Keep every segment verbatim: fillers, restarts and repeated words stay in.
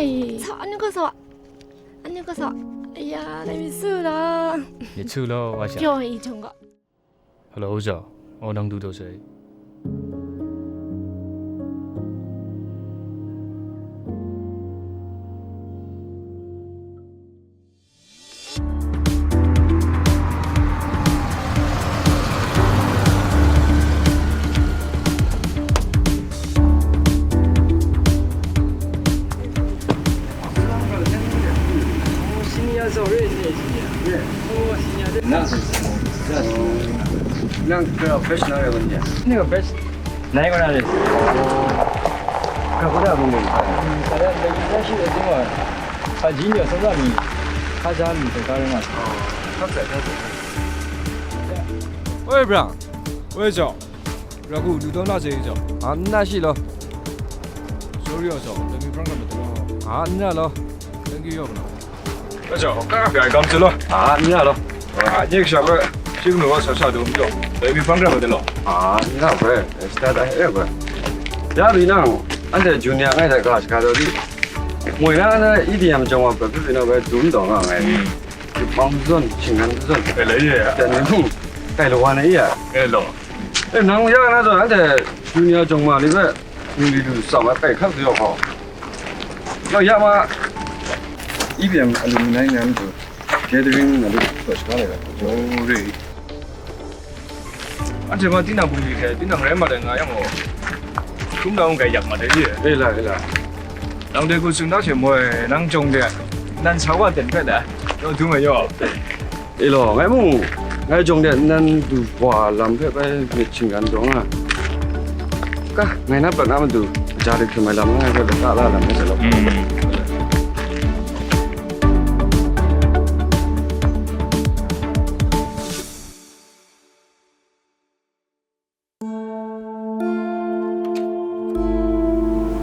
哎，操，那个啥，那个啥，哎呀，那没事了。也去了，我想。叫一整个。Hello，我找，我能读到谁？ 那个 fresh 那个问题，那个 fresh 哪一个那里？看不到问题。大家没关系的，今晚他今夜送到你，他家里头，他人嘛。他在，他在。喂，bro，我也走。 Ragu, lu taw na se i jaw. A, n na shi law. Sorry aw jaw, let me prank ram law. A, n na law. Thank you, yaw law. Aw jaw, ka ka pya gam se law. A, n na law. A, nye kasha ba, shi kanu wa sa sa du jaw. Let me prank ram de law. A, n na bai. Sta da e bai. Ya bi nang, anhte junior ngai da ga shaka daw di. Moi na na E D M jong wa ba bi na bai dum dawng nga ngai. Yupmang zawn, shinggan zawn. E, la ye ya. Dan ni hung, kai lawa na ya. E, law. E, nang ya na zawn, anhte junior jong ma ni hpe, ningli lu tsam ai kai hkap yaw hkaw. Yaw ya ma, E B M alumni ngai ntu, gathering na lu taw sha lai la. Oh, re. Anhte ma tinang bungli hte, tinang rai mat ai nga yang gaw, hkrum na hung kai yak mat ai re. E la, e la. Nang de ku tsun na hte moi, nang jawng de, nan sa wa ten hpe la, yaw du ma yaw. E law, ngai mung, ngai jawng de nan du wa lam hpe bai myit shinggan dawng a, ka, ngai na prat na matu, kaja de hkrum ai lam ngai hpe lata la lam hpe sa law. Mm.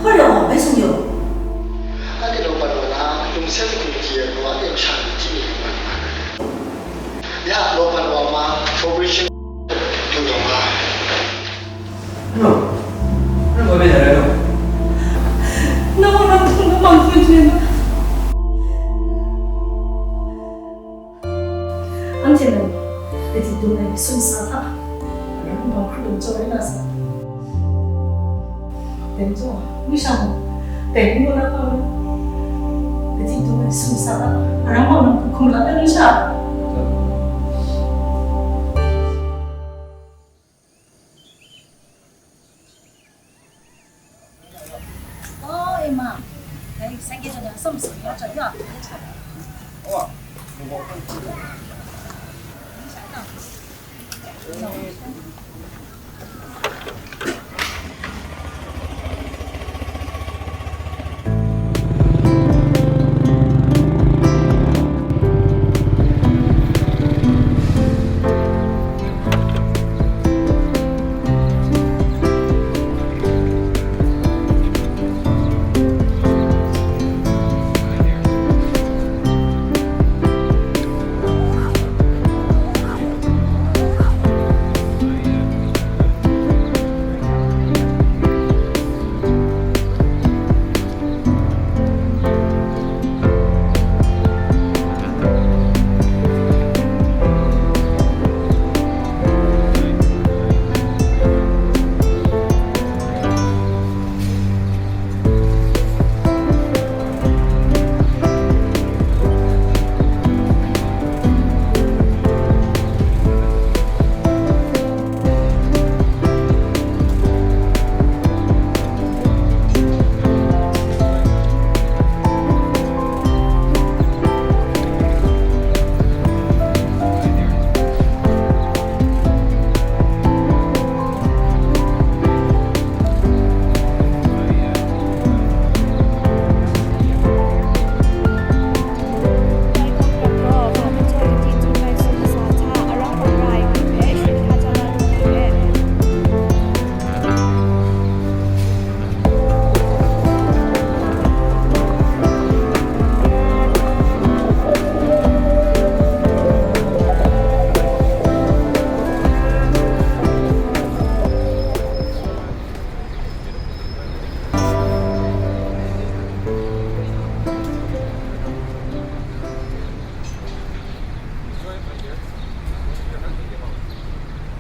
Hoi law, bai sung yaw. Anhte law pat wa na, lungset hku hti ai gaw anhte masha ni hti mi lu nga na. Ya, law pat wa ma, cooperation du taw nga. Ano? Ano ba may darai no? Nang wa nang tung na mang tun tun na. Anhte mung, kaji dung ai sumsa hta, aram bang hkru jaw rai na sa. Dai majaw, masha mung, dai ni gaw na hpa mung, kaji dung ai sumsa hta, aram bang hkru hkum la ai masha. Oi, ma. Dai, sai gye jaw, sam sam ya jaw ya.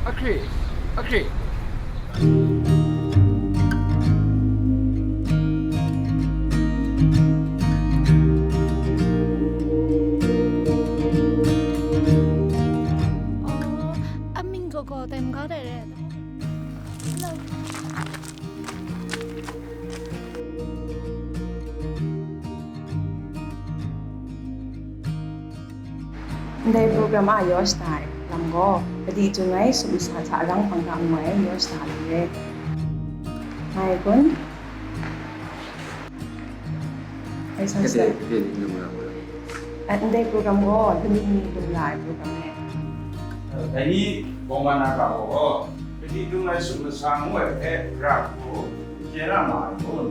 Ahkri, ahkri. Oh, aming kau kau tai mung ga dai re. Hello. Ndai program a yaw shada ai lam gaw, kadi jung ai sup masa hta arang hpang hta ngu ai yaw shada ai lam re. Ngai kun? Ngai san Kade, sa. Kade, nang nang. Eh, ndai program gaw, lani ni lung la ai program re. Dai ni, Bawngma na ga gaw, kadi jung ai sup masa ngu ai hpe, ra hku, chye na ma ai kun?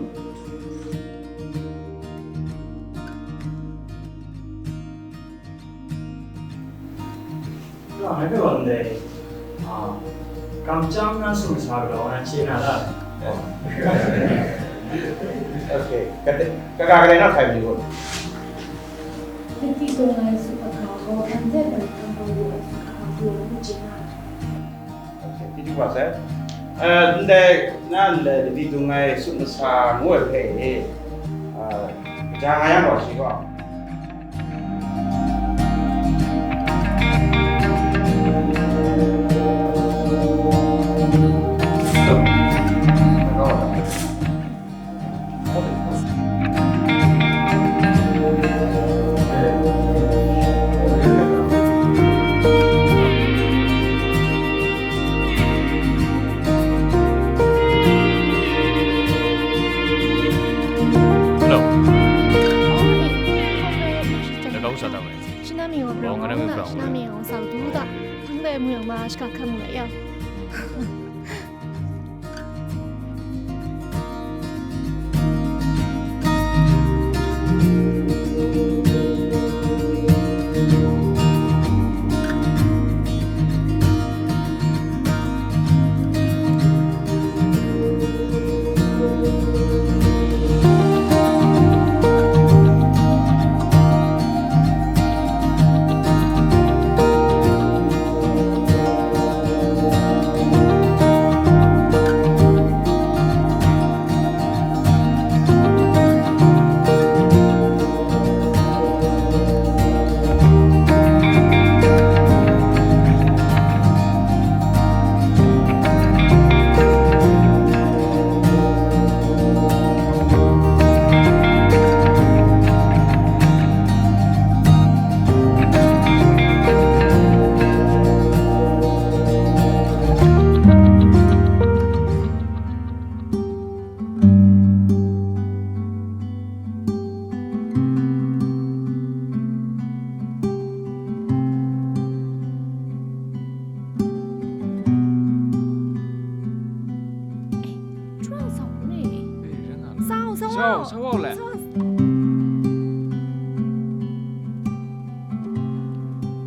Ngai hpe gaw ndai, a, kamsham na sup masa gaw na chye na la. Oh. Okay. Kade, kaga kadai na hkai mi gaw. Kadi jung ai sup masa gaw, hkan hte hkan hkam gaw lu ai sup masa gaw lu chye na. Okay, di du wa sai. Eh, ndai, na ndai, kadi jung ai sup masa ngu ai hpe e, ah, ja nga yang gaw shi gaw. Hello. 你刚刚咋到的？去那边有没有？哦，我那边不让我。去那边有啥都的，应该没有嘛，是看看没有。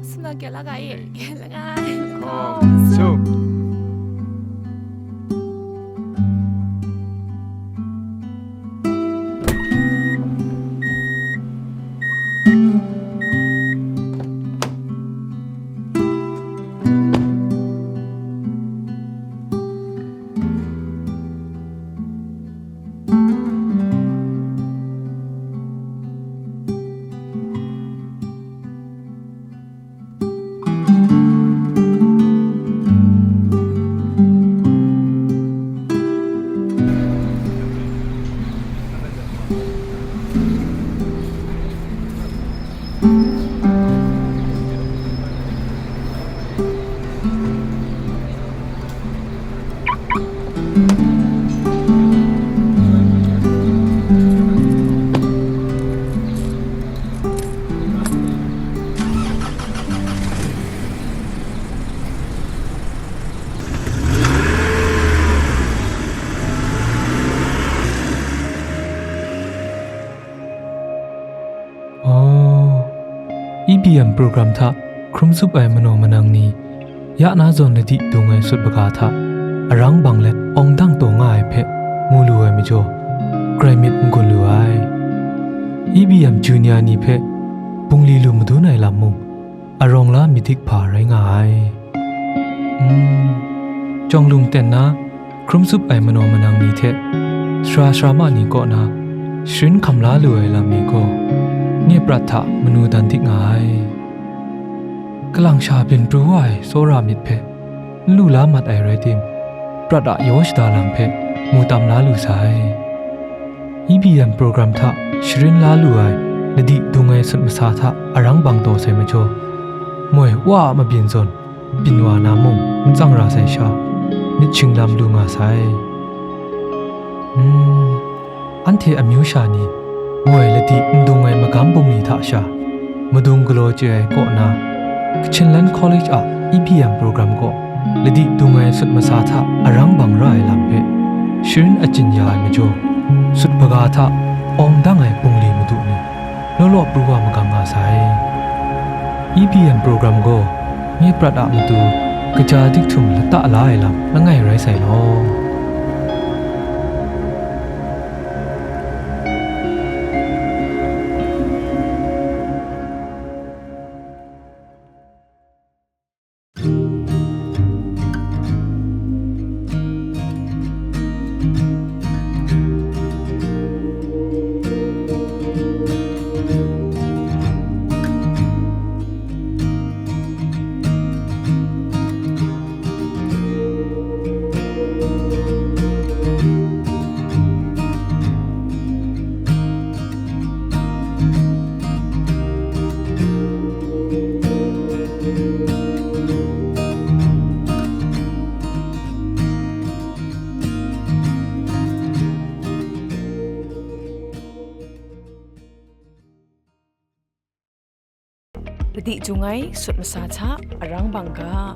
Suna kya laga ye? Kya laga? Kong su. Oh, E B M program hta hkrum zup ai manaw manang ni, ya na zawn ladi dung ai sut maga hta arang bang let awng dang taw nga ai hpe mu lu ai majaw, grai myit n-gun lu ai. E B M junior ni hpe bungli lu madun ai lam mung, arawng la myit dik hpa rai nga ai. Mm. Shawng lung ten na, hkrum tsup ai manaw manang ni hte sara sarama ni kaw na sharin hkam la lu ai lam ni gaw, nye prat hta manu dan dik nga ai. Kalang sha byin pru wa ai tsawra myit hpe n lu la mat ai rai tim, prat a yaw shada lam hpe mu tam la lu sai. E B M program hta sharin la lu ai ladi dung ai sut masa hta arang bang taw sai majaw, moi wa a mabyin zawn byin wa na mung n tsang ra sai sha, myit shinglam lu nga sai. Hmm, anhte amyu sha ni moi ladi n dung ai magam bungli hta sha, madung galaw chye ai kaw na, Kachinlan College a E B M program kaw ladi dung ai sut masa hta arang bang ra ai lam hpe sharin achyin ya ai majaw, sut hpaga hta awng dang ai bungli madu ni law law pru wa magang nga sai. E B M program gaw nye prat a matu kaja dik htum lata la ai lam langai rai sai law. Ladi dung ai sut masa hta arang bang ga.